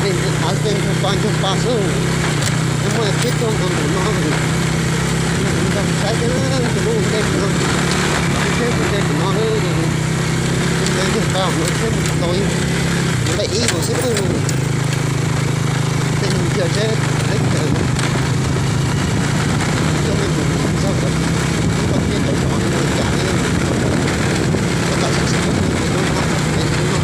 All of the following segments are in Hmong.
Av tej ntug pa ntug pa xwb, muaj ib tug nkaus nkaus no, nrog saib thiab tus lub ntej no, thiab tus ntej no, tus ntej ntug pa no thiab mus tau lej ib nkaus xwb. Tej ntug yog seb leb chaws, coj nej mus ntxog kom tau tiaj tau zog li cas, kom tas tsis txhob mus tus no no, tus no no.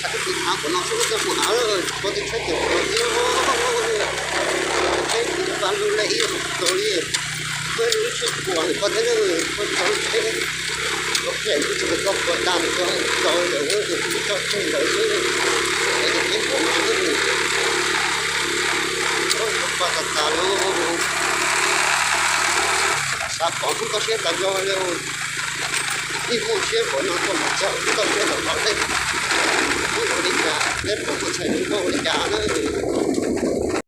Sab tus av kom no xwb koj mus av, koj tej tsheb ces koj thiab, tsheb kuv pab lub lej ib tau li, koj lub tsheb kuam koj thiab, koj tau lub tsheb, koj phem kuv tsis koj kuam tas koj tau lawm, kuv tsis tso tseg lawm xwb, es tus tsheb kuam no xwb, koj kuam tas tas lawm, xav pom kuv toj siab tas zog li. Ib muaj siab kom no koj mus txog koj siab los tau tej, ua li cas neb puas muaj txhais tus koj ua li cas na.